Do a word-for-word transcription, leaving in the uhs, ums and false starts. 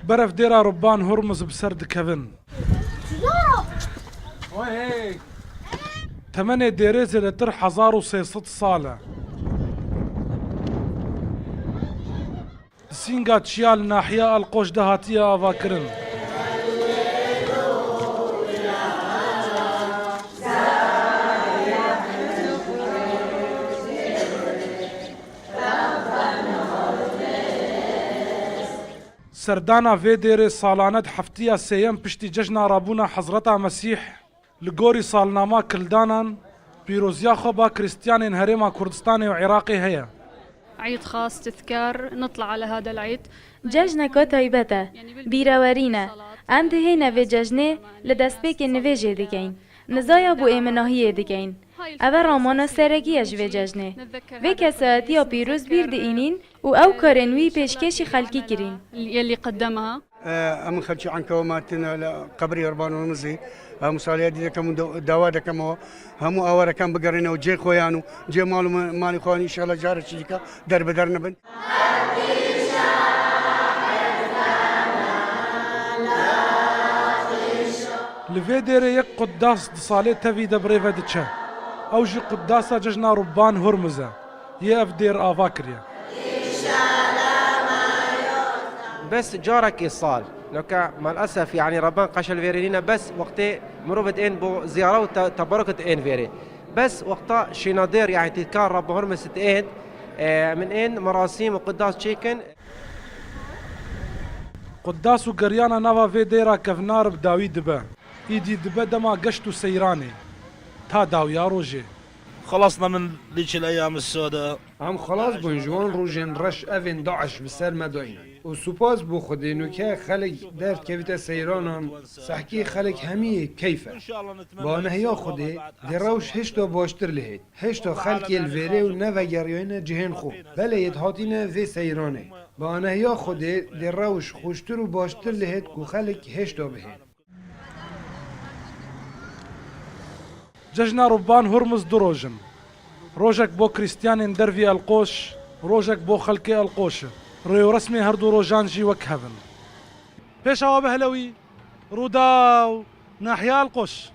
Berev dêra Rubban Hurmuz bi ser dikevin. Temenê dêrê zêdetir hezar û sê sed sal e. Di sînga çiya li nahiya Elqoş de hatiye avakirin. Serdana vê dêrê salane di heftiya sêyem piştî cejna rabûna Hezreta Mesîh, li gorî salnama kildanan, pîroziya xwe ba Krîstiyanên Herêma Kurdistanê û Iraqê heye. عيد خاص تذكار نطلع على هذا العيد. Cejneka taybet e, bîrewerî ne. Em dihêne vê cejnê li destpêkê nivêjê dikeyn. Nizaya bo êminahiyê dikeyn. Ev e ramana serekî ye ji vê cejnê. Vê kesayetiya pîroz bîr diînîn û ew karên wî pêşkêşî xelkî kirîn. يلي قدمها. Em xelkî Enkewa me hatine li qebrê Qurban Hurmizê. Em salê dî dekem û dawa dekem ew hemû awarekan bigerîne û cê xwe yan û cê mal û malê xwe yan înşallah carekî dîka derbeder nebin. Li vê dêrê yek quddas di salê tevî de bi rê ve diçe. Ew jî quddasa cejna Rubban Hurmiz e. Yê ev dêr ava kiriye. Bes carekê sal. Noka malesef, yanî Rebban qeşel vêrê nîne, bes wextê mirov dihên bo ziyara û te-, tebaruk dihên vêrê. Bes wexta şîna dêr, yanî tîtkar Rebba Hurmiz dihên, e, min ên merasîm û quddas çêkin. Quddas û geryana nava vê dêra kevnar bi dawî dibe. Îdî dibe dema geşt û seyranê. Ta dawiya rojê. خلصنا من ذيك الأيام السوداء. Em xelas bûn ji wan rojên reş evên DAIŞ bi ser me dayîne. Û spas bo Xwedê nûke xelk derdkevîte seyranan, sehkê xelk hemî yê keyf e. Bi anehiya Xwedê dê rewş hêşta baştir lihêt. Hêşta xelkê li vêrê û nevegeriyayne cihên xwe. Belê yêt hatîne vê seyranê. Bi anehiya Xwedê dê rewş xweştir û baştir lihêt ku xelk hêşta bihên. Cejna Rubban Hurmuz du roj in. Rojek bo Krîstiyanên dervî Elqoş, rojek bo xelkê Elqoş e. Rêwresmê her du rojan jî wek hev in. Pêşawa Behlewî, Rûdaw, nahiya Elqoş.